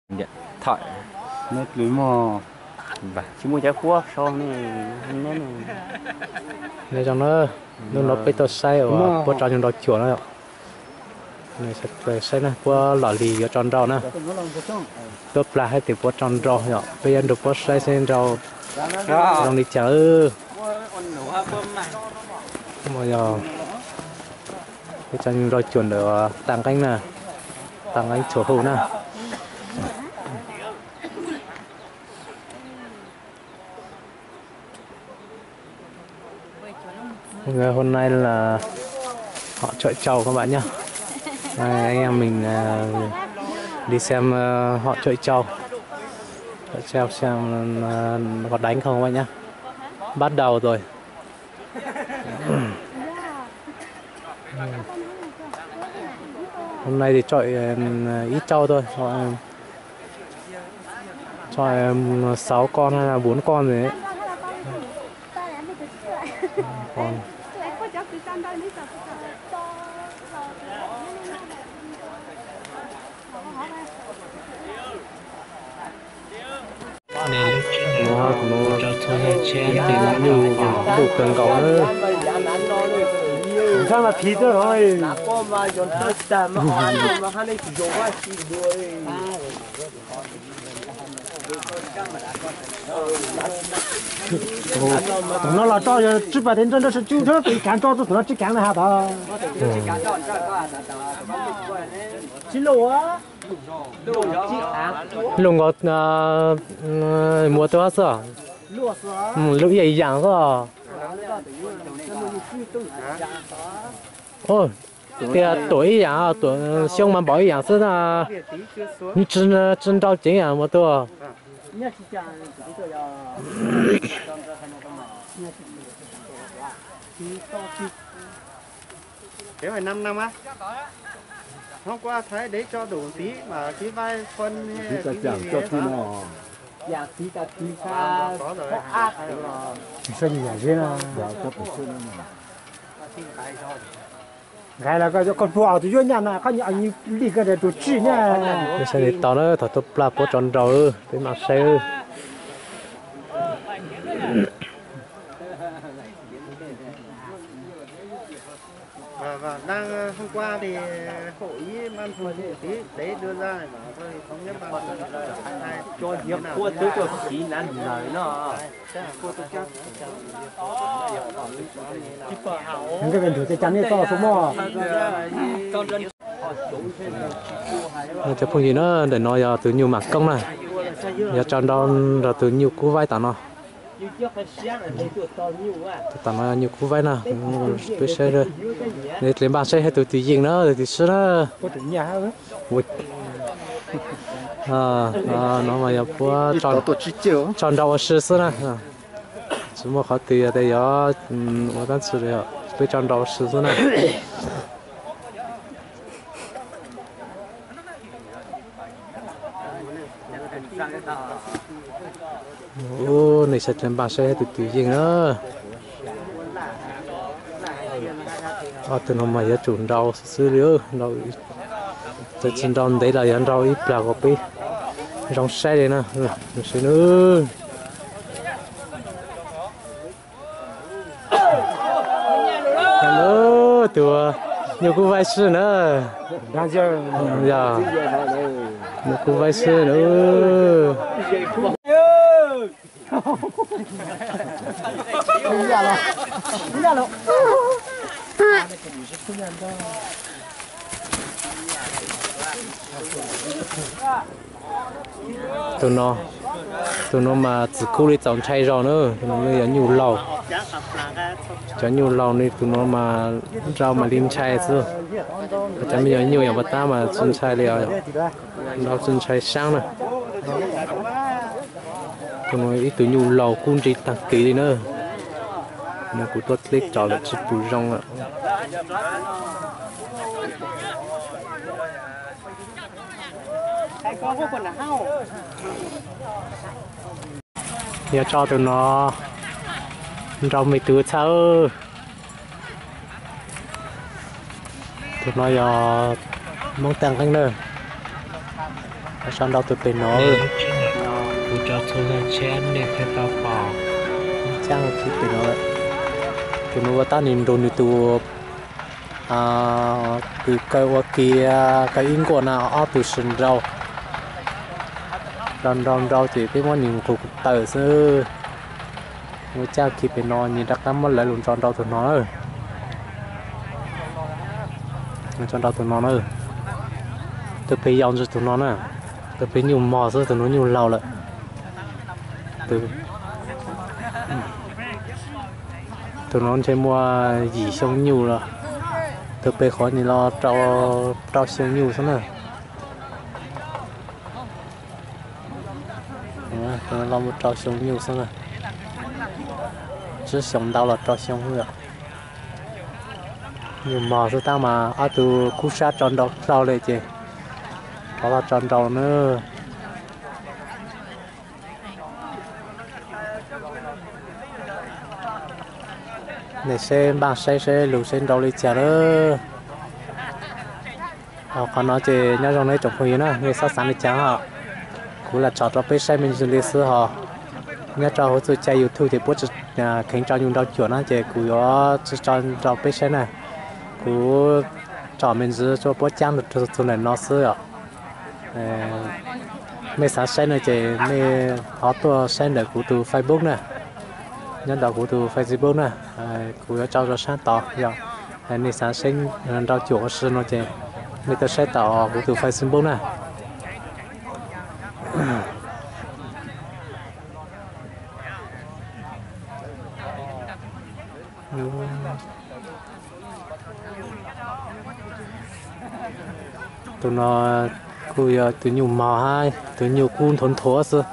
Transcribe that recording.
Tham, tsis muaj cov huab sau ne. Nyob zoo na, hnub no peb tuaj saib uas puab tso nyuj nrau cuam no yom. Saib na, puab lom li yuav tso nrau na. Tuaj plag hais tias puab tso nrau yom, peb yuav nrug puab saib seb nrau zoo li cas. Yog peb tso nyuj nrau cuam ntawm Tag Nqeeb na, Tag Nqeeb Txhuam Hu na. Hôm nay là họ chọi trâu các bạn nhá. Đây, anh em mình, ờ, đi xem, ờ, họ chọi trâu. Chọi trâu xem, ờ, có đánh không các bạn nhá. Bắt đầu rồi. Hôm nay thì chọi, ờ, ít trâu thôi. Họ, ờ, chọi, ờ, sáu con hay là bốn con gì đấy. Còn Nws lub tsheb no kuv rau txhua yam tsheb nws nyuj ntuj kawg nkaus na. Thaum no los tso yog tsib pas tes nroj nroj sib cub thiab tus kaav tso rau thaum no tsib kaav na has tas. Luj nkaus, muaj tus xwb. Lub ib yam yam xwb. Tias tuam ib yam, tuam xyoob mas npaum ib yam xwb na. Tsis nrau ceev yam muaj tus. Kế hoạch năm năm á. Hôm qua thấy để cho đủ tí mà cái vai phân hay cái gì đấy hả? Nqaij los koj pluag tus yuav nyaj no koj nyias li koj tus tsij nyaj. Saib li tau na, thaum tuaj plag puab tso nrau, peb mam saib. Và, và đang, ờ, hôm qua thì hội ý ban thường vụ tí để đưa ra để bảo thôi thì thống nhất ban thường vụ. Cho hiệp hội tôi cho ký nắn lời nó. Nws cov phooj ywg na, ntawm no yog tus nyuj mam koob na, yog tso nrau nrog tus nyuj kub vaib tom no. Tom no nyuj kub vaib na, peb saib, nej dle npaj saib saib tus twg yeej na, tus twg swb na. No mas yog puab tso nrau ua si xwb na. Tsis muaj qhov twg yog tias yog ua tab tsi li, peb tso nrau ua si xwb na. Ub, nej saib dle npaj saib tus twg yeej na. Ob tug no mas yuav tsum nrau xwb li, txawm tsis nrau ntev los yuav nrau ib plag kom peb zoo saib li na. Saib na. Tus nyuj kub vaib swb na. Yog, nyuj kub vaib swb na. Tus no, tus no mas txwm kub li txaus ntshai zog na, tus no yog nyuj laus. Cov nyuj laus ne tus no mas nrau mas li ntshai xwb. Cov me nyuam nyuj yog pas tab mas tsis ntshai li os, nrau tsis ntshai sab na. Tus no ib tug nyuj laus kub ntse tag kev li na. Nws kuv tuaj teb tso lawm tsis pum zoo lawm. Yog tso tus no nrau me tus txhawb. Tus no yog Hmoob Tag Nqeeb na. Tso nrau tus pem no. Kuv tso txhua yog tsheb nej thiaj tau pom. Ncaj khi pem no. Tus no ua tab nws nrug nws tus kws kaw ua kiag kaw ib nkuaj na ob tug sawv nrau. Nrau nrau nrau ces peb muab nws nqus tawm xwb. Ua ncaj khi pem no nws rov qab muab lawv lug tso nrau tus no na. Tso nrau tus no na. Tus pem yau ntsis tus no na. Tus pem nyuj mog xwb, tus no nyuj laug lawm. Tus no ntshe muaj yim xyoo nyuj lawm. Tus pem qhov nws los rau xyoo nyuj xwb na. Los muaj rau xyoo nyuj xwb na. Tsib xyoo ntau los rau xyoo xwb. Nyuj mog xwb tab mas ob tug kub sab tso nrau dlhau li ces rov los tso nrau na. Nej seb npaj saib seb lug seb nrau li cas lawm. Qhov no ces nyob zoo nej tsoom phooj ywg na, nej xob xav li cas os. Kuv lam tso rau peb saib me ntsis li xwb hos. Nyob rau huv txuj cai YouTube ces puab tsi kheev tso nyuj nrau cuam na ces kuv yuav tsi tso rau peb saib na. Kuv tso me ntsis tsuas puab cab txug ntawm no xwb os. Nej xav saib no ces nej ho tuaj saib ntawm kuv tus Facebook na. Nyob ntawm kuv tus Facebook na, kuv yuav tso rau sab tod yog nej xav saib nrau cuam ua si no ces nej tuaj saib tom kuv tus Facebook na. Tus no kuj yog tus nyuj mog hab tus nyuj kub nthuav nthuav xwb.